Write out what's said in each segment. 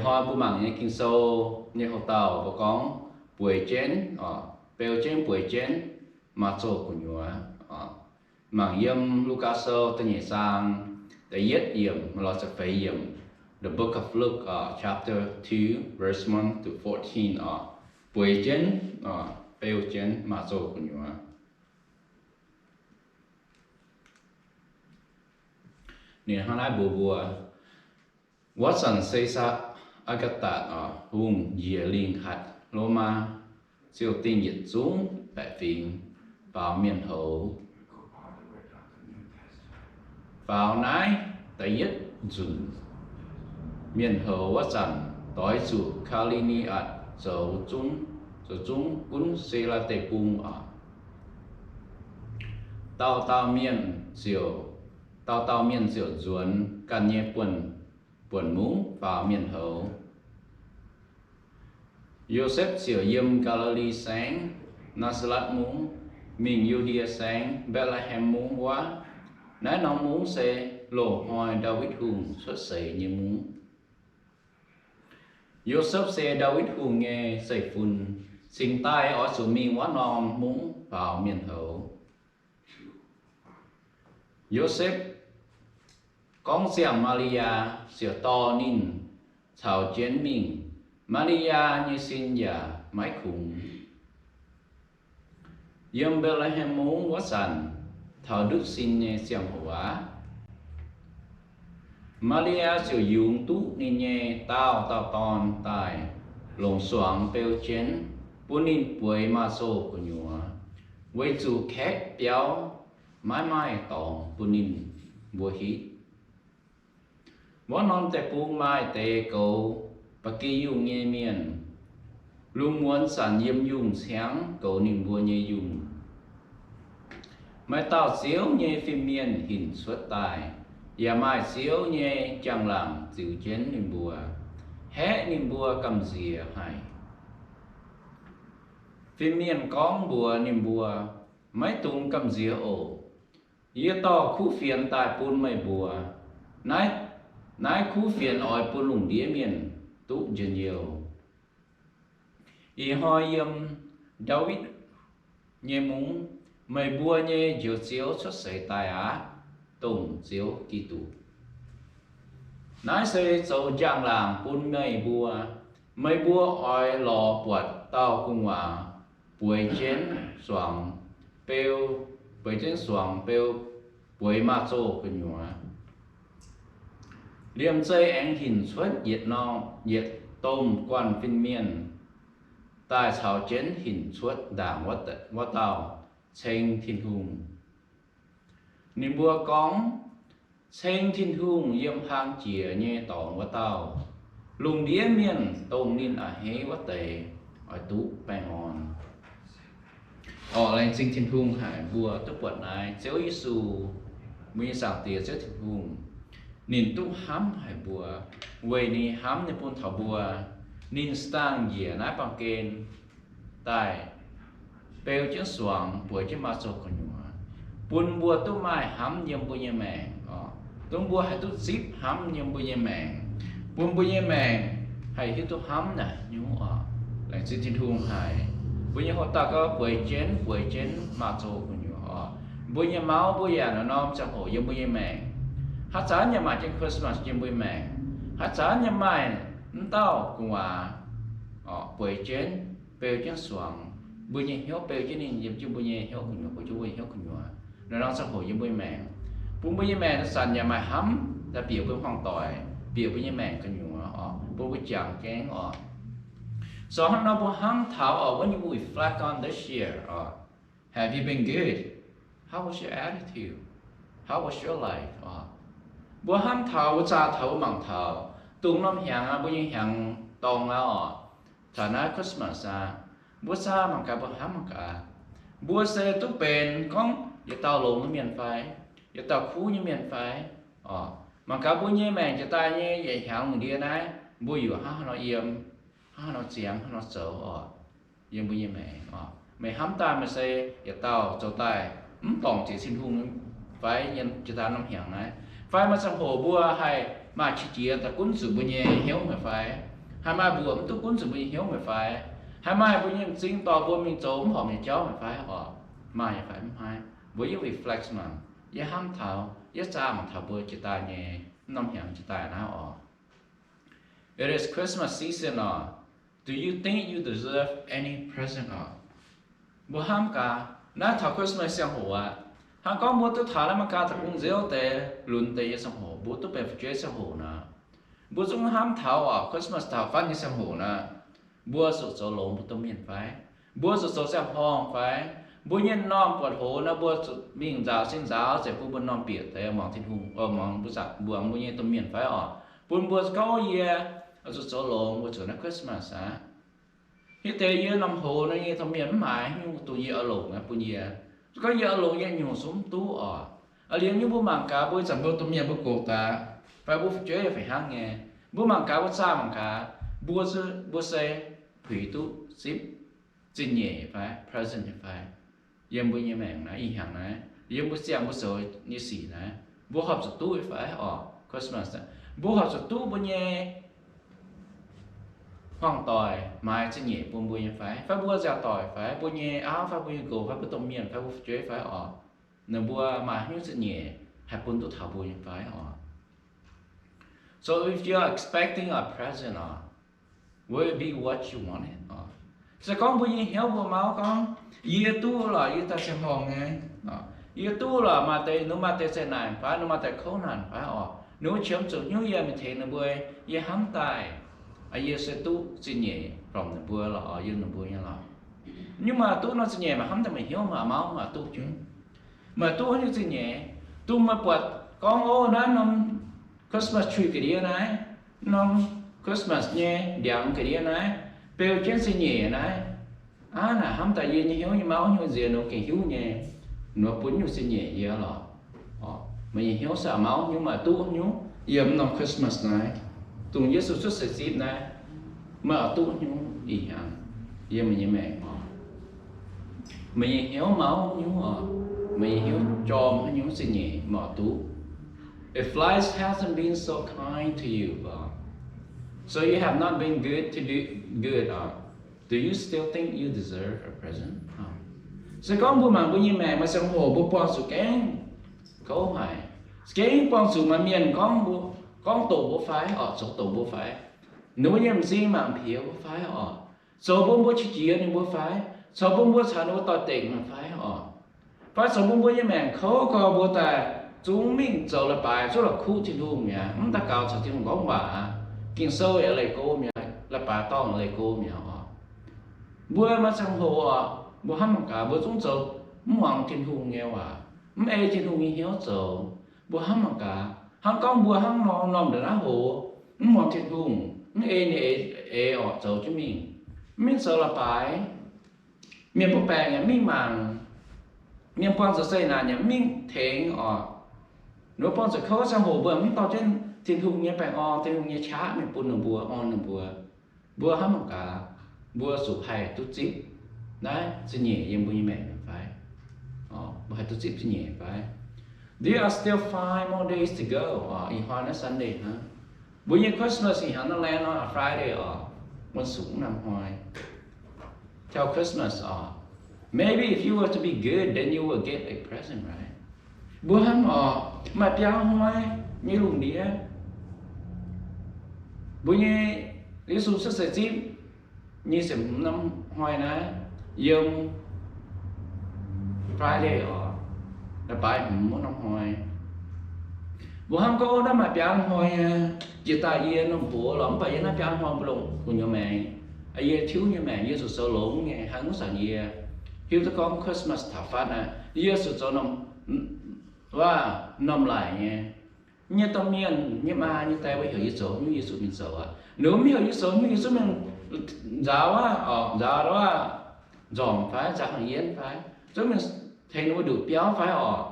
Hnoi mbuo mangc nyei Ging-Sou nyei houx-dauh mbuo gorngv bueix jienv, beu jienv, bueix jienv, maaz-zoh gu'nyuoz. Mangc yiem Lugaa Sou da'nyeic zaang da'yietv yiemc lorz da'feix yiemc. The Book of Luke, chapter two, verse one to fourteen oc. Bueix jienv, beu jienv, maaz-zoh gu'nyuoz. Ninh hnangv naaiv mbuox mbuo, wuov zanc Se^saa^aa^gaa^datc oc, hungh njiec lingh hatc Lomaa ziouc dingh yietc zungv baeqc fingx faaux mienh houz. Faaux naaiv da'yietv nzunc mienh houz wuov zanc, doix zuqc Kaa^li^ne^atc zoux zungv, zoux zungv gunv Selaa Deic-Bung oc. Dauh dauh mienh ziouc, dauh dauh mienh ziouc nzuonx ganh nyei buonc, buonc mungv faaux mienh houz. Yosepv ziouc yiem Gaa^li^li Saengv, Naa^saa^letv Mungv, mingh Yu^ndie Saengv, Mbetc^le^hem Mungv wuov. Naaiv norm mungv se loz-hnoi Ndaawitv Hungh cuotv seix nyei mungv. Yosepv se Ndaawitv Hungh nyei zeiv-fun, cingx daaih oix zuqc mingh wuov norm mungv faaux mienh houz. Yosepv gorngv ziangh Maa^li^yaa ziouc dorh ninh caux jienv mingh. Maa^li^yaa nyei sin yaac maiv kungx. Yiem Mbetc^le^hem Mungv wuov zanc, taux ndutv sin nyei ziangh hoc aqv, Maa^li^yaa ziouc yungz duqv ninh nyei daauh dauh dorn daaih, longc suangx beu jienv, bun ninh bueix maaz-zoh gu'nyuoz, weic zuqc kaeqv biauv maiv maaih dorngx bun ninh mbuo hitv. Wuov norm deic-bung maaih deix goux ba'gi yungh nyei mienh, lungh muonz zanc yiem yungh ciangv goux ninh mbuo nyei yungh. Maaih dauh Ziouv nyei fin-mienh hinc cuotv daaih, yaac maaih Ziouv nyei njang-laangc ziux jienv ninh mbuo, haeqv ninh mbuo gamh nziex haic. Fin-mienh gorngv mbuox ninh mbuo, Maiv dungx gamh nziex oc. Yie dorh kuv fienx daaih bun meih mbuo. Naaiv, naaiv kuv fienx oix bun lungh ndiev mienh duqv njien-youh. Ih hnoi yiem Ndaawitv nyei mungv, meih mbuo nyei Njoux Ziouv cuotv seix daaih aqv, dongh Ziouv Giduc. Naaiv se zoux njang-laangc bun meih mbuo. Meih mbuo oix lorz buatc dauh gu'nguaaz bueix jienv suangx beu, bueix jienv suangx beu, bueix maaz-zoh gu'nyuoz. Liemh zeih aengx hinc cuotv yietc norm, yietc domh guanh fin-mienh daaih caux jienv hinc cuotv ndaangc wuov dauh ceng Tin-Hungh. Ninh mbuo gorngv, Ceng Tin-Hungh yiem hlang jiex nyei dorngx wuov dauh, lungh ndiev mienh dongh ninh a'hneiv wuov deix oix duqv baengh orn. Orqc, laengz zingh Tin-Hungh haic mbuo duqv buatc naaiv Ziouv Yesu, mbuo nyei Zaangc Diex Ziouv Tin-Hungh. Ninh duqv hnamv haic mbuo, weic ninh hnamv nyei bun taux mbuo, ninh sdangh njiec naaiv baamh gen daaih beu jienv suangx, bueix jienv maaz-zoh gu'nyuoz, bun mbuo duqv maaih hnamv yiem mbuo nyei maengc oc. Dongh mbuo haih duqv zipv hnamv yiem mbuo nyei maengc, bun mbuo nyei maengc haih hiuv duqv hnamv naaic nyungc oc. Laengz zingh Tin-Hungh haic. Mbuo nyei houx-dauh gauh bueix jienv, bueix jienv maaz-zoh gu'nyuoz oc. Mbuo nyei mauv mbuo yaac norm-norm ziangh hoc yiem mbuo nyei maengc. Haaix zanc yaac maaih jienv Christmas yiem mbuo nyei maengc. Haaix zanc yaac maaih m'dauh gu'nguaaz bueix jienv, beu jienv suangx. Mbuo nyei hnyouv beu jienv ninh yiem jienv mbuo nyei hnyouv gu'nyuoz, beu jienv mbuo nyei hnyouv gu'nyuoz. Norm-norm ziangh hoc yiem mbuo nyei maengc, bun mbuo nyei maengc zanc yaac maaih hnamv daaih bieqc mbuo hmuangv doic, bieqc mbuo nyei maengc gu'nyuoz oc, bun mbuo jangx gengh oc. So hnangv nor mbuo hnamv taux oc, when you reflect on this year oc, have you been good? How was your attitude? How was your life oc? Mbuo hnamv taux, mbuo zaah taux, mbuo mangc taux dongh norm hnyangx aqv, mbuo nyei hnyangx dorngx aqv oc, taux naaiv Christmas aqv, mbuo zaah mangc gaax, mbuo hnamv mangc gaax, mbuo se duqv benx gorngv yietc dauh longx nyei mienh fai, yietc dauh kuv nyei mienh fai oc? Mangc gaax mbuo nyei maengc jiex daaih nyei yietc hnyangx lungh ndiev naaiv, mbuo yaac hnangv haaix nor yiem, hnangv haaix nor ziangx, hnangv haaix nor zoux oc, yiem mbuo nyei maengc oc. Meih hnamv daaih meih se yietc dauh zoux daaih mv dorngc ziec Tin-Hungh fai, yiem jiex daaih norm hnyangx naaiv? Fai maaih ziangh hoc mbuo haih maaih qiex jiez daaih gunv zuqc mbuo nyei hnyouv meih fai? Haih maaih mbuoqc mv duqv gunv zuqc mbuo nyei hnyouv meih fai? Haih maaih mbuo nyei m'zing dorh mbuo mingh zoux mv horpc nyei jauv meih fai orqc? Maaih nyei fai? Mv maaih. Mbuo yaac reflect mangc, yaac hnamv taux, yaac zaah mangc taux mbuo jiex daaih nyei norm hnyangx jiex daaih naaiv orqc. It is Christmas season orqc. Do you think you deserve any present orqc? Mbuo hnamv gaax, naaiv taux Christmas ziangh hoc aqv. Hnangv gorngv mbuo duqv taux naaiv Meigaa deic-bung nziouv deix lunx deix nyei ziangh hoc, mbuo duqv benx fu'jueiv ziangh hoc nor, mbuo zungv hnamv taux orqc, Christmas taux fatv nyei ziangh hoc nor, mbuo zuqc zoux longx mbuo domh mienh fai? Mbuo zuqc zoux ziangh horngh fai? Mbuo nyei norm buatc hoz nor, mbuo zuqc mingh nzaaux sin nzaaux, zeiz bun mbuo norm bieqc deix muangx Tin-Hungh, muangx mbuo, mbuo nyei domh mienh fai orqc? Bun mbuo gorngv yie zuqc zoux longx mbuo zuqc naaiv Christmas aqv. Hitv deix yie norm hoz nor nyei domh mienh mv maaiz nyungc dongh yie oix longc aqv bun yie. Gorngv yie oix longc yie nyungc zungv mv duqv orqc. A'liemh nyei mbuo mangc gaax mbuo ih zanc mbuo domh mienh mbuo gox daaih, fai mbuo fu'jueiv yaac fih hnangv nyei. Mbuo mangc gaax, mbuo zaah mangc gaax, mbuo, mbuo se puix duqv zipv zingh nyeic fai present nyei fai? Yiem mbuo nyei maengc naaiv, ih hnyangx naaiv, yiem mbuo ziangh mbuo zoux nyei sic naaiv, mbuo horpc zuqc duqv fai orqc? Christmas, mbuo horpc zuqc duqv mbuo nyei hmuangv doic maaiz zingh nyeic bun mbuo nyei fai? Fai mbuo nziaauc doic fai mbuo nyei auv fai mbuo nyei nqox fai mbuo domh mienh fai mbuo fu'jueiv fai orqc, ninh mbuo maaih haaix nyungc zingh nyeic haih bun duqv taux mbuo nyei fai orqc? So if you are expecting a present orqc, will it be what you wanted orqc? Se gorngv mbuo nyei hnyouv mbuo mauv gorngv, yie duqv lorqc, yie daaih ziangh horngh nyei, yie duqv lorqc, maaih deix, ninh maaih deix zeqc naanc fai ninh maaih deix kouv naanc fai orqc, ninh mbuo qiemx zuqc hnyouv yie mingh tengx ninh mbuo, yie hnamv daaih, yie se duqv zingh nyeic from ninh mbuo lorqc, yiem ninh mbuo nyei lorqc. Nyungc maaih duqv norm zingh nyeic maaih hnamv daaih meih hnyouv maaih mauv maaih duqv nyungc, maaih duqv nyungc zingh nyeic, dongh meih buatc gorngv, ov, naaiv norm Christmas tree ga'ndiev naaiv, norm Christmas nyei ndiangx ga'ndiev naaiv, beu jienv zingh nyeic naaiv. Aav, naaic hnamv daaih yie nyei hnyouv nyei mauv nyei nziex nor gengh hiuv nyei, nor bun nyungc zingh nyeic yie lorqc. Meih nyei hnyouv se mauv nyungc, maaih duqv nyungc yiem norm Christmas naaiv, dongh Yesu cuotv seix zipv naaiv, maaih duqv nyungc ih hnyangx yiem meih nyei maengc orqc. Meih nyei hnyouv mauv nyungc orqc, meih nyei hnyouv jorm haaix nyungc zingh nyeic maaih duqv. If life hasn't been so kind to you, so you have not been good to do good, do you still think you deserve a present? Se gorngv mbuo mangc mbuo nyei maengc maaih ziangh hoc mbuo buangh zuqc gengh kouv haic, gengh buangh zuqc maaih mienh gorngv mbuo, gorngv doqc mbuo fai orqc, zoux doqc mbuo fai, ninh mbuo nyei m'zing mangc piex mbuo fai orqc, zoux bun mbuo qiex jiez ninh mbuo fai, zoux bun mbuo caux ninh mbuo doix-dekc fai orqc, fai zoux bun mbuo nyei maengc kouv gau, mbuo daaih zungv mingh zoux leiz-baaix, zungv la'kuqv Tin-Hungh mi'aqv, mv daux gaux caux Tin-Hungh gorngv waac aqv. Ging-Sou yaac leih go mi'aqv, leiz-baaix dorngh leih go mi'aqv orqc. Mbuo maaih ziangh hoc orqc, mbuo hnamv mangc gaax, mbuo zungv zoux mv muangx Tin-Hungh nyei waac, mv ei Tin-Hungh nyei hnyouv zoux. Mbuo hnamv mangc gaax, hnangv gorngv mbuo hnangv nor norm ndongc naaiv hoz, mv muangx Tin-Hungh, mv ei ninh eix orqc zoux jienv mingh, mv mingh zoux leiz-baaix, mienh mbuo baengc yaac mv mingh mangc, mienh buangh zuqc zeqc naanc yaac mv mingh tengx orqc. Ninh mbuo buangh zuqc kouv ziangh hoc mbuo mv dorh jienv Tin-Hungh nyei baengh orn, Tin-Hungh nyei qaqv mingh bun ninh mbuo, orn ninh mbuo. Mbuo hnamv mangc gaax, mbuo zuqc haih duqv zipv naaiv zingh nyeic yiem mbuo nyei maengc fai? Mbuo haih duqv zipv zingh nyeic fai? There are still five more days to go. Ih hnoi naaiv Sunday hnangv. Mbuo nyei Christmas ih hnyangx naaiv laengz nor Friday orqc, wuonh sukc hnangv hnoi. Till Christmas orqc. Maybe if you were to be good, then you will get a present, right? Mbuo hnamv orqc, maaih biaa hnoi nyei lungh ndiev, mbuo nyei Yesu cuotv seix zipv nyic ziepc hmz norm hnoi naaiv, yiem Friday orqc, leiz-baaix hmz wuov norm hnoi. Mbuo hnamv gorngv naaiv maaih biaa hnoi nyei, jiex daaih yie norm buoz lorqc, mv baac yie naaiv biaa hnoi mbuo longc gu'nyuoz maengx, yie tiuv nyei maengc, yie zuqc zoux longx nyei, haaix nyungc zanc yie hiuv duqv gorngv Christmas taux fatv naaiv, yie zuqc zoux norm, waac, norm laic nyei. Nyei domh mienh nyei maa nyei die mbuo heuc yie zoux nyungc, yie zuqc mingh zoux aqv. Ninh mbuo mv heuc yie zoux nyungc, yie zuqc mingh nzaaux aqv, nzaaux aqv, nzormc fai nzaaux hangx yienv fai, zuqc mingh tengx ninh mbuo nduqc biauv fai orqc.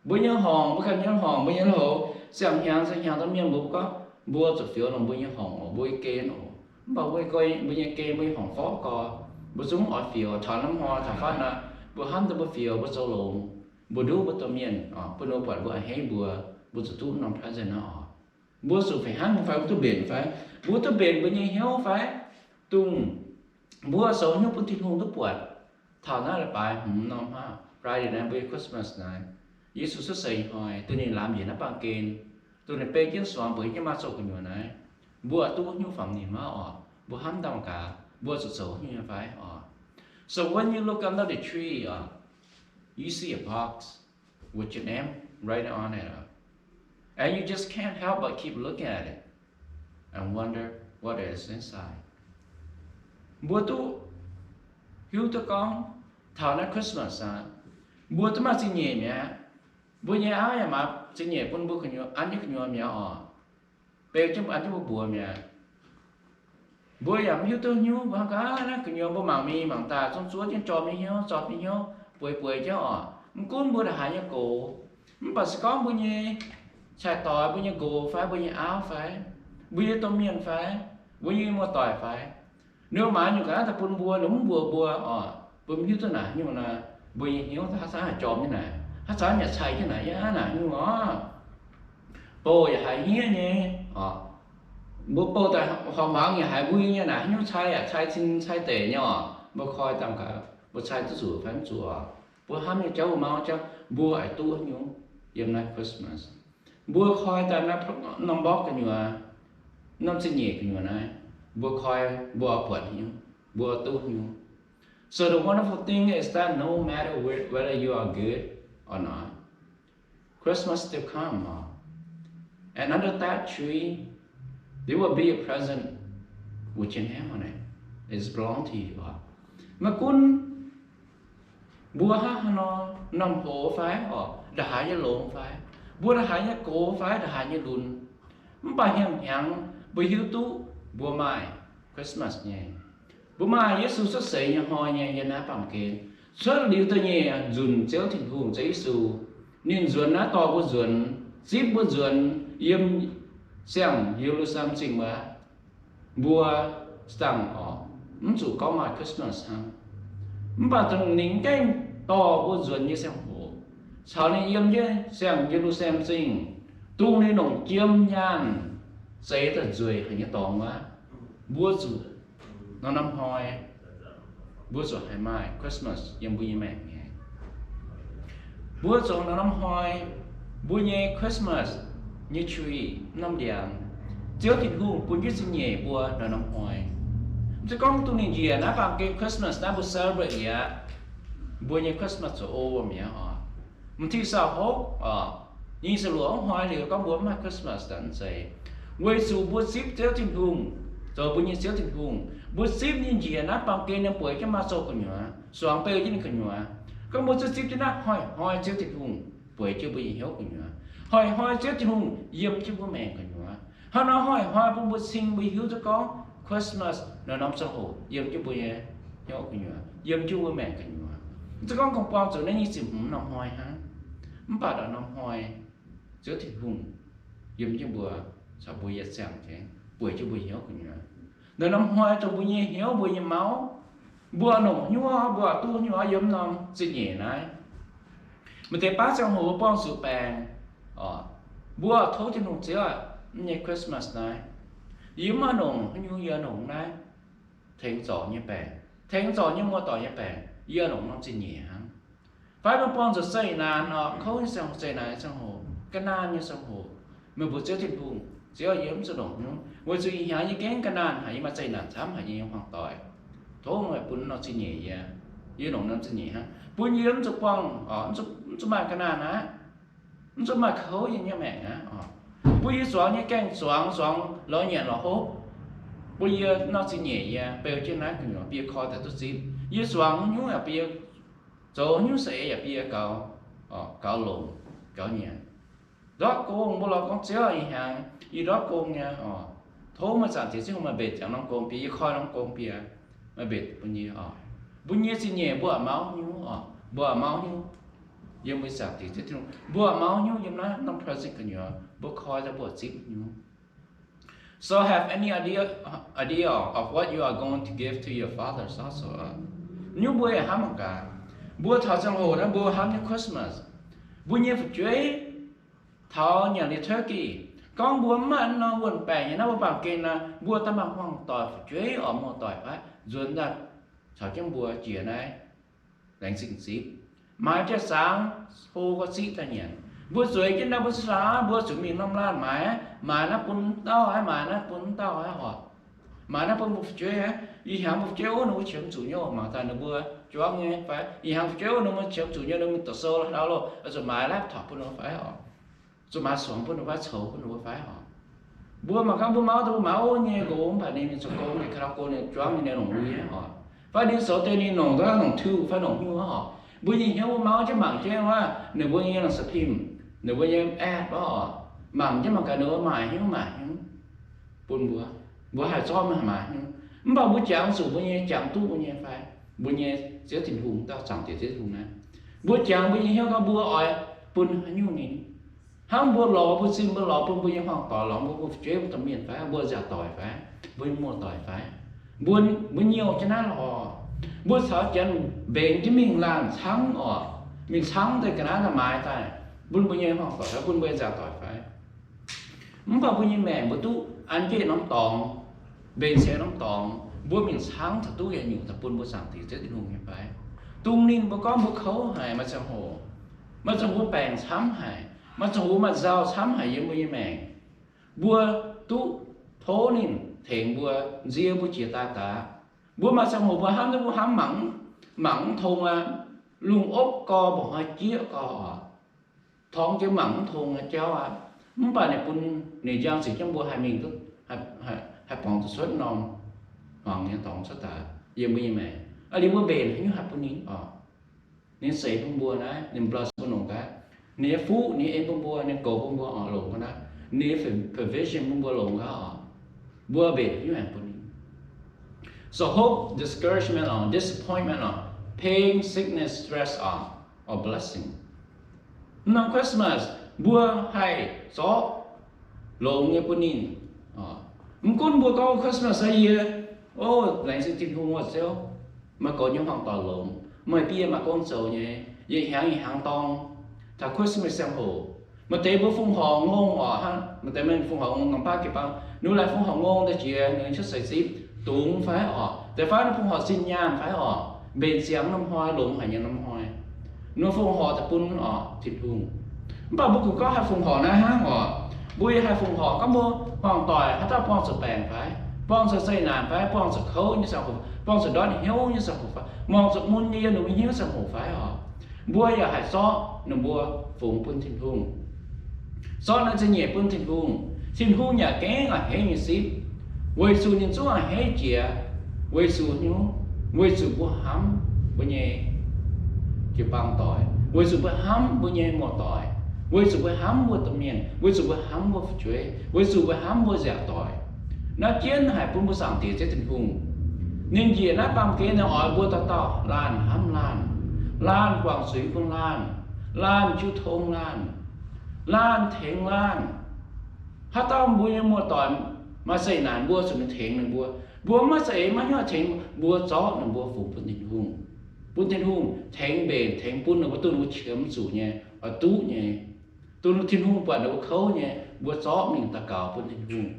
Mbuo nyei horngc, mbuo ganh nyei horngc, mbuo nyei loz, ziangh hnyangx ziangh hnyangx domh mienh mbuo gorngv mbuo zuqc fioux longc mbuo nyei horngc oc, mbuo nyei gen oc. Mv baac mbuo nyei gen, mbuo nyei horngc forv gorx, mbuo zungv oix fioux. Taux norm hnoi taux fatv naaiv, mbuo hnamv duqv mbuo fioux, mbuo zoux longx, mbuo nduqc mbuo domh mienh, bun ninh mbuo buatc mbuo a'hneiv mbuo, mbuo zuqc duqv norm present naaiv oc. Mbuo zuqc fih hnangv nyei fai? Mbuo duqv mbenc fai? Mbuo duqv mbenc mbuo nyei hnyouv fai? Dongh mbuo zoux hnyouv bun Tin-Hungh duqv buatc. Taux naaiv leiz-baaix hmz norm hnangv, Friday naaiv mbuo nyei Christmas naaiv, Yesu cuotv seix hnoi, dongh ninh laamz njiec naaiv baamh gen, dongh ninh beiv jienv suangx mbuox jienv maaih zoux gu'nyuoz naaiv, mbuo duqv hnyouv famx ninh maiv oc? Mbuo hnamv ndau gaax, mbuo zuqc zoux hnyouv nyei fai oc? So when you look under the tree, uh, you see a box with your name written on it, uh, and you just can't help but keep looking at it and wonder what is inside. Mbuo duqv hiuv duqv gorngv taux naaiv Christmas aqv, mbuo duqv maaih zingh nyeic mi'aqv. Mbuo nyei auv yaac maaih zingh nyeic bun mbuo gu'nyuoz, an jienv gu'nyuoz mi'aqv oc. Beu jienv an jienv mbuo mbuox mi'aqv. Mbuo yaac mv hiuv duqv hnyouv, mbuo hnangv gaax naaiv gu'nyuoz mbuo mangc mingh mangc daaih zungv zuov jienv jorm nyei hnyouv, jorm nyei hnyouv, bueix bueix jienv oc. Mv gunv mbuo ndongc haaix nyei gox, mv baac se gorngv mbuo nyei cai-doix, mbuo nyei nqox fai, mbuo nyei auv fai, mbuo nyei domh mienh fai, mbuo nyei muoz-doic fai, ninh maaiz nyungc ga'naaiv daaih bun mbuo, ninh mv mbuox mbuo oc, mbuo mv hiuv duqv naaic nyungc naaiv, mbuo nyei hnyouv haaix zanc haih jorm jienv naaic, haaix zanc yaac cai jienv naaic, yaac naaic nyungc oc. Bouh yaac haiz hniev nyei oc. Mbuo bouh daaih horpc hmuangx yaac haiz mbuo nyei naaic haaix nyungc cai yaac cai cin cai deic nyei oc. Mbuo koi daaih gaax, mbuo cai duqv zuqc fai mv zuqc oc. Mbuo hnamv nyei jauv, mbuo mangc jauv, mbuo oix duqv haaix nyungc yiem naaiv Christmas? Mbuo koi daaih naaiv norm mborqv gu'nyuoz, norm zingh nyeic gu'nyuoz naaiv, mbuo koi, mbuo oix buatc haaix nyungc, mbuo oix duqv haaix nyungc? So the wonderful thing is that no matter whe-, whether you are good or not, Christmas still come, uh, and under that tree, there will be a present which in heaven, eh, is belong to you, uh. Maiv gunv mbuo hnangv haaix nor, norm hoz fai oc, ndongc haaix nyei longx fai, mbuo ndongc haaix nyei gox fai ndongc haaix nyei lunx, mv baac hnyangx-hnyangx mbuo hiuv duqv mbuo maaih Christmas nyei. Mbuo maaih Yesu cuotv seix nyei hnoi nyei yiem naaiv baamh gen. Cuotv liuz da'nyeic nzunc Ziouv Tin-Hungh, Ziouv Yesu, ninh nzuonx naaiv dorh mbuo nzuonx, zipv mbuo nzuonx yiem siang-Ye^lu^saa^lem Zingh wuov. Mbuo dangh oc, mv zuqc gorngv maaih Christmas hnangv. Mv baac dongh ninh gaengh dorh mbuo nzuonx nyei ziangh hoc, caux ninh yiem jienv siang-Ye^lu^saa^lem Zingh, dongh ninh longc jiem nyaanh zeix daaih nzueic haic nyei dorngx wuov, mbuo zuqc norm-norm hnoi, mbuo zuqc haih maaih Christmas yiem mbuo nyei maengc nyei. Mbuo zuqc norm-norm hnoi, mbuo nyei Christmas nyei tree, norm ndiangx, Ziouv Tin-Hungh bun jienv zingh nyeic mbuo norm-norm hnoi. Mv zeiz gorngv dongh ninh njiec naaiv baamh gen Christmas naaiv mbuo celebrate liuz aqv, mbuo nyei Christmas zuqc over mi'aqv oc. M'zing saauh hopv oc, nyei ziepc luoqc hnoi liuz gorngv mbuo mv maaih Christmas daaih mv zeiz. Weic zuqc mbuo zipv Ziouv Tin-Hungh zoux mbuo nyei Ziouv Tin-Hungh, mbuo zipv ninh njiec naaiv baamh gen nyei bueix jienv maaih zoux gu'nyuoz, suangx beu jienv ninh gu'nyuoz. Gorngv mbuo zungv zipv jienv naaiv hnoi-hnoi Ziouv Tin-Hungh bueix jienv mbuo nyei hnyouv gu'nyuoz, hnoi-hnoi Ziouv Tin-Hungh yiem jienv mbuo maengc gu'nyuoz. Hnangv nor hnoi-hnoi bun mbuo cing mbuo hiuv duqv gorngv Christmas norm-norm ziangh hoc yiem jienv mbuo nyei hnyouv gu'nyuoz, yiem jienv mbuo maengc gu'nyuoz. Mv zeiz gorngv kungx buangh zuqc naaiv nyei ziepc hmz norm hnoi hnangv, mv baac norm-norm hnoi Ziouv Tin-Hungh yiem jienv mbuo, caux mbuo yietc ziangh jienv bueix jienv mbuo hnyouv gu'nyuoz. Norm-norm hnoi dongh mbuo nyei hnyouv, mbuo nyei mauv, mbuo longc hnyouv, mbuo duqv hnyouv yiem norm zingh nyeic naaiv. Maaih deix baav ziangh hoc mbuo buangh zuqc baengc, mbuo tov Tin-Hungh, Ziouv aac, naaiv nyei Christmas naaiv, yie mv maaih longc haaix nyungc, yie longc naaiv tengx zorc nyei baengc, tengx zorc nyei muoz-doic nyei baengc, yie longc norm zingh nyeic hnangv. Fai meih buangh zuqc zeqc naanc oc, kouv nyei ziangh hoc, zeqc naanc nyei ziangh hoc, ga'naanh nyei ziangh hoc, meih mbuox Ziouv Tin-Hungh, Ziouv, yie mv zuqc longc hnyouv weic zuqc ih hnyangx yie gengh ga'naanh haic, yie maaih zeqc naanc camv haic nyei hmuangx doic. Tov meih bun norm zingh nyeic yie, yie longc norm zingh nyeic hnangv, bun yie mv zuqc buangh, mv zuqc maaih ga'naanh aqv, mv zuqc maaih kouv yiem yie maengc aqv oc. Bun yie zuangx nyei gaengh zuangx, zuangx lorz nyanc lorz hopv. Bun yie norm zingh nyeic yie beu jienv naaiv gu'nyuoz bun yie koi daaih duqv zipv. Yie zuangx haaix nyungc yaac bun yie, zoux haaix nyungc seix yaac bun yie gaux, gaux longx, gaux nyanc. Ndortv gong mbuo lorz gorngv Ziouv ih hnyangx yie ndortv gong nyei oc. Tov meih Zaangc Diex Ziouv Tin-Hungh maaih mbenc ziangx norm gong bun yie, yie koi norm gong bun yie, maaih mbenc bun yie oc. Mbuo nyei zingh nyeic mbuo a'mav hnyouv oc, mbuo a'mav hnyouv yiem mbuo Zaangc Diex Ziouv Tin-Hungh, mbuo a'mav hnyouv yiem naaiv norm present gu'nyuoz, mbuo koi daaih mbuo zipv hnyouv. So have any idea, idea of what you are going to give to your fathers also? Nyungc mbuo yaac hnamv mangc gaax, mbuo taux ziangh hoc naaiv mbuo hnamv nyei Christmas, mbuo nyei fu'jueiv taux nyanc liuz turkey, Gorngv mbuo mv maaih norm wuonh baengc nyei naaiv, mbuo baamh gen naaiv, mbuo daaih maaih hmuangx-doic fu'jueiv oc, muoz-doic fai nzuonx daaih caux jienv mbuo jiex naaiv laengz zingh zipv. Maaiz jienv saangx hlo gauh ziqv daaih nyanc. Mbuo zueiz jienv naaiv mbuo cingx hlaax, mbuo zuqc mingh norm laanh maaiz, maaiz naaiv bun dauh aqv, maaiz naaiv bun dauh aqv oc. Maaiz naaiv bun mbuo fu'jueiv aqv. Ih hnyangx mbuo fu'jueiv wuov ninh mbuo qiemx zuqc nyei oc, mangc daaih ninh mbuo juangv nyei fai? Ih hnyangx fu'jueiv wuov ninh mbuo qiemx zuqc nyei, ninh mbuo doqc sou lauh lauh loh, zuqc maaiz laptop bun ninh mbuo fai oc? Zuqc maaiz suangx bun ninh mbuo fai, coux bun ninh mbuo fai oc? Mbuo mangc gaax mbuo mauv daaih mbuo maaiz wuov nyei nqox mv baac ninh mingh zoux gong, ninh ka'ndau go ninh juangv nyei, ninh longc lui aqv oc. Fai ninh zoux deix ninh longc gaax longc tiuv fai longc hnyouv oc. Mbuo nyei hnyouv mbuo mauv jienv mangc jienv wuov, ninh mbuo nyei longc sa'pimh, ninh mbuo nyei app wuov oc, mangc jienv mangc gaax ninh mbuo maaih hnyouv maaih hnyouv bun mbuo. Mbuo haih zorqv maiv maaih hnyouv. Mv baac mbuo jangx zuqc mbuo nyei, jangx duqv mbuo nyei fai? Mbuo nyei Ziouv Tin-Hungh, dauh Zaangc Diex Ziouv Tin-Hungh naaiv, mbuo jangx mbuo nyei hnyouv gaax mbuo oix bun haaix nyungc ninh? Hnangv mbuo lorz mbuo zinh, mbuo lorz bun mbuo nyei hmuangx-doic, lorz mbuo, mbuo fu'jueiv, mbuo domh mienh fai, mbuo nziaauc doic fai, mbuo nyei muoz-doic fai, mbuo, mbuo nyouh jienv naaiv lorz. Mbuo caux janx mbenc jienv mingh laanh caangv oc, mingh caangv daaih ga'naaiv daaih maaiz daaih bun mbuo nyei hmuangx-doic fai, bun mbuo nyei nziaauc doic fai? Mv baac mbuo nyei maengc mbuo duqv an jienv norm dorngx, mbenc sienx norm dorngx, mbuo mingh caangv caux duqv yietc nyungc daaih bun mbuo Zaangc Diex Ziouv Tin-Hungh nyei fai? Dongh ninh mbuo gorngv mbuo kouv haic, maaih ziangh hoc, maaih ziangh hoc baengc camv haic, maaih ziangh hoc maaih nzauh camv haic yiem mbuo nyei maengc. Mbuo duqv tov ninh tengx mbuo, nzie mbuo jiex daaih daaih. Mbuo maaih ziangh hoc mbuo hnamv duqv mbuo hnamv mangc, mangc mv tong aqv, lungh opv gau, mba'hnoi jieqv gau oc. Torngx jiex mangc mv tong nyei jauv aqv. Mv baac ninh bun ninh njang ziqc jienv mbuo haih mingh duqv, haih, haih borngz zuqc cuotv norm hmuangx nyei dorngx cuotv daaih yiem mbuo nyei maengc. Aa, liuz mbuo mbenc haaix nyungc haih bun ninh oc? Ninh seix bun mbuo naaiv, ninh blaaix bun longc gaax. Ninh nyei fuqv, ninh nyei en bun mbuo, ninh goux bun mbuo oc, longc gaax naaiv. Ninh nyei provision bun mbuo longc gaax oc. Mbuo mbenc haaix nyungc haih bun ninh? So hope, discouragement, or disappointment, or pain, sickness, stress, or, or blessing. Mv norm Christmas, mbuo haih zorqv longx nyei bun ninh. Mv gunv mbuo gorngv Christmas aqv, yie, o, laengz zingh Tin-Hungh, o Ziouv, meih goux nyei hmuangx doic longx, meih bieqv maaih gong zoux nyei, yietc hnyangx yietc hnyangx dorng, taux Christmas ziangh hoc, maaih deix mbuo fongc horc ngongh oc, hnangv maaih deix mienh fongc horc ngongh, norm baav jiu-baang, ninh laaic fongc horc ngongh daaih jiex ninh cuotv seix zipv dungx fai oc, deix fai ninh fongc horc zinh nyaanh fai oc, mbenc ziangx norm hnoi, longx haic nyei norm hnoi. Ninh fongc horc daaih bun oc Tin-Hungh. Mv baac mbuo kungx gorngv haih fongc horc naaiv hnangv oc. Mbuo yaac haih fongc horc gorngv mbuo hmuangx doic haaix dauh buangh zuqc baengc fai, buangh zuqc zeqc naanc fai, buangh zuqc kouv nyei ziangh hoc, buangh zuqc ndortv hnyouv nyei ziangh hoc fai, buangh zuqc mun nyei yiem ninh mbuo hnyouv ziangh hoc fai oc. Mbuo yaac haih zorqv ninh mbuo fungx bun Tin-Hungh. Zorqv naaiv zingh nyeic bun Tin-Hungh. Tin-Hungh yaac gengh a'hneiv nyei zipv, weic zuqc ninh zungv a'hneiv jiex, weic zuqc hnyouv, weic zuqc mbuo hnamv mbuo nyei jiu-baang doic, weic zuqc mbuo hnamv mbuo nyei muoz-doic, weic zuqc mbuo hnamv mbuo domh mienh, weic zuqc mbuo hnamv mbuo fu'jueiv, weic zuqc mbuo hnamv mbuo nziaauc doic. Naaiv jienv haic bun mbuo Zaangc Diex Ziouv Tin-Hungh. Ninh njiec naaiv baamh gen, ninh oix mbuo dauh dauh laanh hnamv laanh, laanh guangc zuiz bun laanh, laanh jiu tong laanh, laanh tengx laanh. Haaix dauh mbuo nyei muoz-doic maaih zeqc naanc, mbuo zuqc mingh tengx ninh mbuo. Mbuo maiv za'eix maiv hnyouv tengx, mbuo zorqv ninh mbuo fungx bun Tin-Hungh, bun Tin-Hungh tengx mbenc, tengx bun ninh mbuo, duqv ninh mbuo qiemx zuqc nyei, oix duqv nyei, duqv Tin-Hungh buatc ninh mbuo kouv nyei, mbuo zorqv mingh daux gaux bun Tin-Hungh,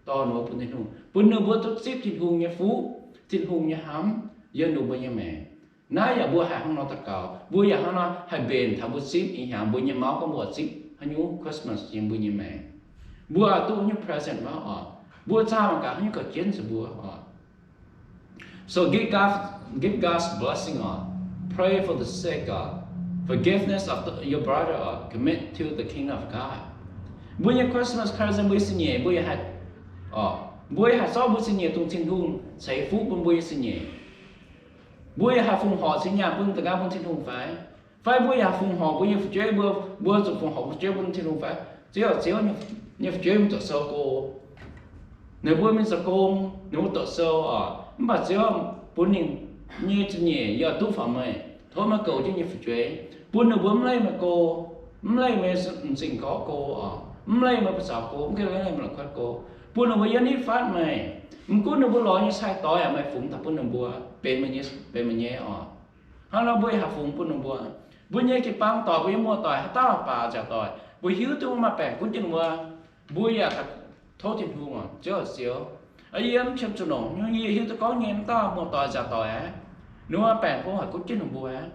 dorh ninh mbuo bun Tin-Hungh, bun ninh mbuo duqv zipv Tin-Hungh nyei fuqv, Tin-Hungh nyei hnamv yiem ninh mbuo nyei maengc. Naaiv yaac mbuo haih hnangv nor daux gaux, mbuo yaac hnangv nor haih mbenc taux mbuo zipv ih hnyangx mbuo nyei mauv gorngv mbuo oix zipv haaix nyungc Christmas yiem mbuo nyei maengc. Mbuo oix duqv haaix nyungc present maiv oc? Mbuo zaah mangc gaax haaix nyungc gauh jienv zuqc mbuo oc. So give God, give God's blessing oc. Pray for the sake of forgiveness of the, your brother oc. Commit to the kingdom of God. Mbuo nyei Christmas present, mbuo nyei zingh nyeic, mbuo yaac haih, oc, mbuo yaac haih zorqv mbuo zingh nyeic dongh Tin-Hungh ceix fuqv bun mbuo nyei zingh nyeic. Mbuo yaac haih fongc horc zinh nyaanh bun da'nqaang bun Tin-Hungh fai? Fai mbuo yaac haih fongc horc mbuo nyei fu'jueiv, mbuo, mbuo zuqc fongc horc mbuo fu'jueiv bun Tin-Hungh fai? Ziouv, Ziouv, nyei fu'jueiv mingh doqc sou go. Ninh mbuo mingh zoux gong, ninh mbuo doqc sou oc. Mv baac Ziouv, bun ninh nyei zingh nyeic yaac duqv faaux meih. Tov meih goux jienv nyei fu'jueiv, bun ninh mbuo mv leih meih go, mv leih meih m'zing gorqv go oc, mv leih meih buoz-zaux go, mv leih meih la'kuaatv go, bun ninh mbuo yiem nitv fatv meih. Mv gunv ninh mbuo lorz nyei sai-doix yaac meih fungx daaih bun ninh mbuo benx meih nyei, benx meih nyei oc. Hnangv nor mbuo yaac haih fungx bun ninh mbuo. Mbuo nyei jiu-baang doic, mbuo nyei muoz-doic, haaix dauh baac nziaauc doic, mbuo hiuv duqv maaih baengc gunv jienv ninh mbuo, Mbuo yaac tov Tin-Hungh, Ziouv, Ziouv, yie mv qiemx zuqc longc hnyouv, yie hiuv duqv gorngv nyei mv dauh muoz-doic nzaangc doic aqv. Ninh mbuo maaih baengc hlo haih gunv jienv ninh mbuo aqv.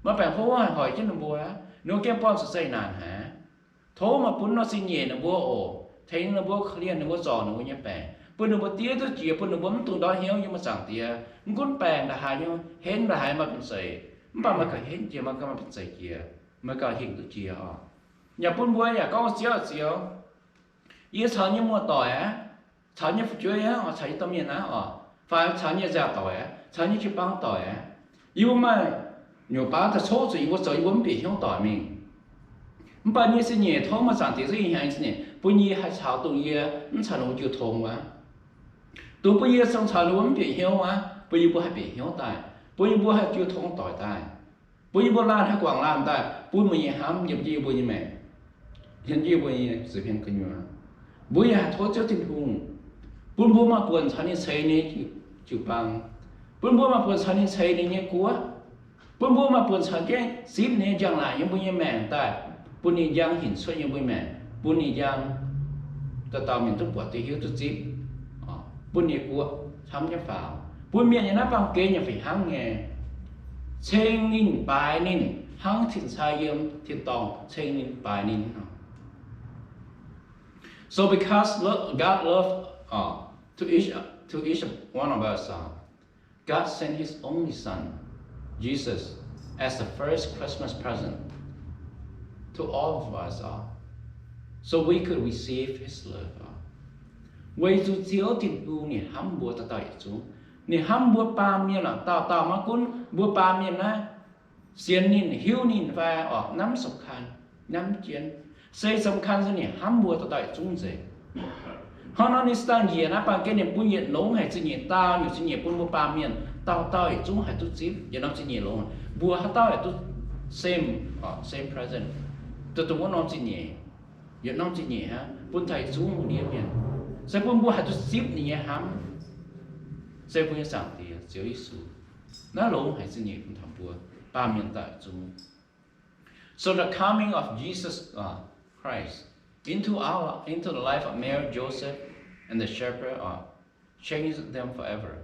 Maaih baengc hlo haih hoic jienv ninh mbuo aqv. Ninh mbuo gengh buangh zuqc zeqc naanc haic. Tov meih bun norm zingh nyeic ninh mbuo oc, tengx ninh mbuo, korv-lienh ninh mbuo, zorc ninh mbuo nyei baengc, bun ninh mbuo diev duqv jiex, bun ninh mbuo mv dungx ndortv hnyouv yiem meih Zaangc Diex. Mv gunv baengc ndongc haaix nyungc, henv ndongc haaix maaih bun zeic, mv baac meih gauh henv jiex, meih gauh maaih bun zeic jiex, meih gauh hingh duqv jiex oc. Yaac bun mbuo yaac gorngv, Ziouv, Ziouv, yie caux nyei muoz-doic aqv, caux nyei fu'jueiv aqv, caux nyei domh mienh aqv oc, fai caux nyei nzaangc doic aqv, caux nyei jiu-baang doic aqv, yie mbuo maaih nyungc baav daaih coqv zuqc yie mbuo zoux yie mbuo mv bieqc hnyouv doic mingh. Mv baac nyei zingh nyeic, tov meih Zaangc Diex zungv ih hnyangx nyei zingh nyeic bun yie haih caux dongh yie mv caux ninh mbuo jiu tong wuov, dongh bun yie cingx caux ninh mbuo mv bieqc hnyouv wuov, bun yie mbuo haih bieqc hnyouv daaih, bun yie mbuo haih jiu tong doic daaih, bun yie mbuo laanh haih guangc laanh daaih, bun meih nyei hnamv yiem jienv yie mbuo nyei maengc, yiem jienv yie mbuo nyei zuiz-hmien gu'nyuoz. Mbuo yaac haih tov Ziouv Tin-Hungh bun mbuo maaih buonc caux ninh ceix ninh nyei jiu-baang, bun mbuo maaih buonc caux ninh ceix ninh nyei guoqv, bun mbuo maaih buonc caux jienv zipv ninh nyei njang-laangc yiem mbuo nyei maengc daaih, bun ninh njang hinc cuotv yiem mbuo nyei maengc, bun ninh njang dauh dauh mienh duqv buatc, duqv hiuv, duqv zipv, bun ninh nyei guoqv camv jienv faaux, bun mienh yiem naaiv baamh gen yaac fih hnangv nyei ceng ninh, baaix ninh, hnangv tin-sai yiem tin-dorngh ceng ninh, baaix ninh. So because lo-, God love, uh, to each, to each one of us, uh, God sent His only Son, Jesus, as the first Christmas present to all of us, uh, so we could receive His love, uh. Weic zuqc Ziouv Tin-Hungh ninh hnamv mbuo dauh dauh yietc zungv. Ninh hnamv mbuo baamh mienh, dauh dauh, maiv gunv mbuo baamh mienh naaiv sienx ninh, hiuv ninh fai oc, namv สำคัญ, namv jienv, se สำคัญ se ninh hnamv mbuo dauh dauh yietc zungv nzengc. Hnangv nor ninh se daaih njiec naaiv baamh gen, ninh bun yietc longx haic zingh nyeic, daauh nyungc zingh nyeic bun mbuo baamh mienh dauh dauh yietc zungv haih duqv zipv yietc norm zingh nyeic longx. Mbuo haaix dauh haih duqv same, same present, duqv dongh wuov norm zingh nyeic, yietc norm zingh nyeic hnangv bun taux yietc zungv mbuo ndiev mienh, se bun mbuo haih duqv zipv ninh nyei hnamv, se mbuo nyei Zaangc Diex, Ziouv Yesu. Naaiv longx haic zingh nyeic bun taux mbuo baamh mienh dauh yietc zungv. So the coming of Jesus, uh, Christ into our, into the life of Mary, Joseph, and the shepherd, uh, changed them forever.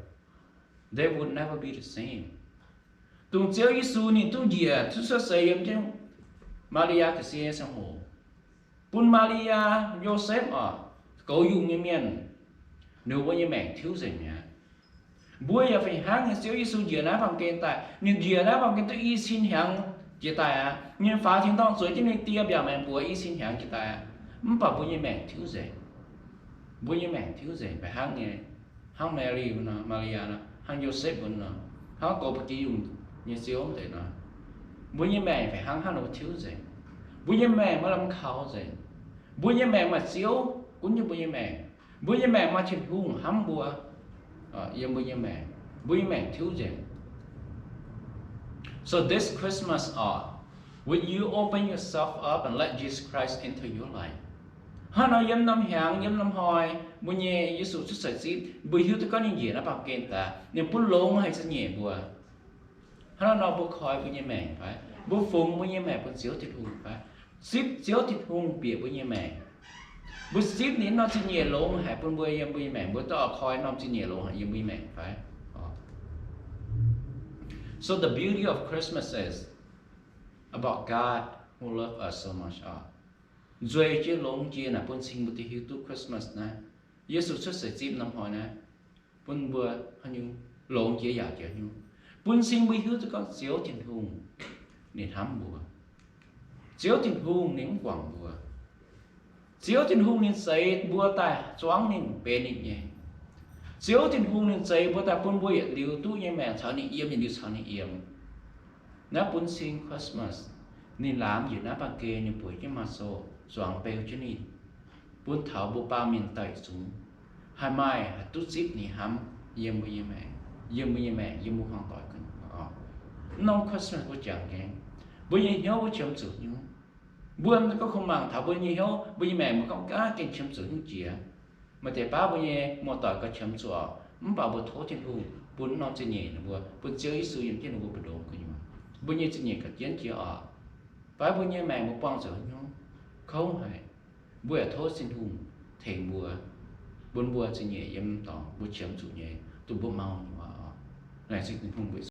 They would never be the same. Dongh Ziouv Yesu ninh duqv njiec, duqv cuotv seix yiem jienv Maa^li^yaa ga'sie nyei ziangh hoc, bun Maa^li^yaa, Yosepv oc, goux yungh nyei mienh, ninh mbuo nyei maengc tiuv nzengc mi'aqv. Mbuo yaac fih hnangv nyei, Ziouv Yesu njiec naaiv baamh gen daaih, ninh njiec naaiv baamh gen duqv i cin hnyangx jiex daaih aqv. Ninh faaux tin-dorngh zueiz jienv ninh Die mbiaauc maengx buoz i cin hnyangx jiex daaih aqv. Mv baac mbuo nyei maengc tiuv nzengc. Mbuo nyei maengc tiuv nzengc, fih hnangv nyei, hnangv Mary mbuo nor, Maa^li^yaa nor, hnangv Yosepv mbuo nor, hnangv goux ba'gi yungh nyei Ziouv deix nor, mbuo nyei maengc fih hnangv hnangv ninh mbuo tiuv nzengc. Mbuo nyei maengc maaih lamh kaux nzengc. Mbuo nyei maengc maaih Ziouv gunv jienv mbuo nyei maengc. Mbuo nyei maengc maaih Tin-Hungh hnamv mbuo yiem mbuo nyei maengc. Mbuo nyei maengc tiuv nzengc. So this Christmas, uh, would you open yourself up and let Jesus Christ into your life? Hnangv nor yiem norm hnyangx, yiem norm hnoi, mbuo nyei Yesu cuotv seix zipv, mbuo hiuv duqv gorngv ninh njiec naaiv baamh gen daaih, ninh bun longx haic zingh nyeic mbuo. Hnangv nor mbuo koi mbuo nyei maengc fai? Mbuo fungx mbuo nyei maengc bun Ziouv Tin-Hungh fai? Zipv Ziouv Tin-Hungh bieqc mbuo nyei maengc. Mbuo zipv ninh norm zingh nyeic longx haic bun mbuo yiem mbuo nyei maengc, mbuo dorh koi norm zingh nyeic longx haic yiem mbuo nyei maengc fai? So the beauty of Christmas is about God who loved us so much. Nzueic jiex longx jiex naaic bun cing mbuo duqv hiuv duqv Christmas naaiv, Yesu cuotv seix zipv norm hnoi naaiv, bun mbuo haaix nyungc longx jiex yaauc jiex nyungc, bun cing mbuo hiuv duqv gorngv Ziouv Tin-Hungh ninh hnamv mbuo. Ziouv Tin-Hungh ninh mv guangc mbuo. Ziouv Tin-Hungh ninh zeix mbuo daaih zuangv ninh, benx ninh nyei. Ziouv Tin-Hungh ninh zeix mbuo daaih bun mbuo yietc liuz duqv nyei maengc caux ninh yiem, yietc liuz caux ninh yiem. Naaiv bun cing Christmas, ninh laamx njiec naaiv baamh gen, ninh bueix jienv Matv^so, zuangx beu jienv ninh, bun taux mbuo baamh mienh daaih yietc zungv haih maaih, haih duqv zipv ninh hnamv yiem mbuo nyei maengc, yiem mbuo nyei maengc, yiem mbuo hmuangv doic. Mv norm Christmas mbuo jangx nqaengv, mbuo nyei hnyouv mbuo qiemx zuqc hnyouv. Mbuo gorngv kungx mangc taux mbuo nyei hnyouv, mbuo nyei maengc mbuo gorngv gaav gengh qiemx zuqc hnyouv jiex. Maaih deix baav mbuo nyei muoz-doic gauh qiemx zuqc, mv baac mbuo tov Tin-Hungh bun mv norm zingh nyeic ninh mbuo, bun Ziouv Yesu yiem jienv ninh mbuo mbu'ndongx gu'nyuoz, mbuo nyei zingh nyeic gauh jienv jiex oc. Fai mbuo nyei maengc mbuo buangh zuqc hnyouv, kouv haic. Mbuo yaac tov Tin-Hungh tengx mbuo, bun mbuo zingh nyeic yiem dorngx mbuo qiemx zuqc nyei, duqv mbuo mau nyei waac oc. Laengz zingh Tin-Hungh mbuo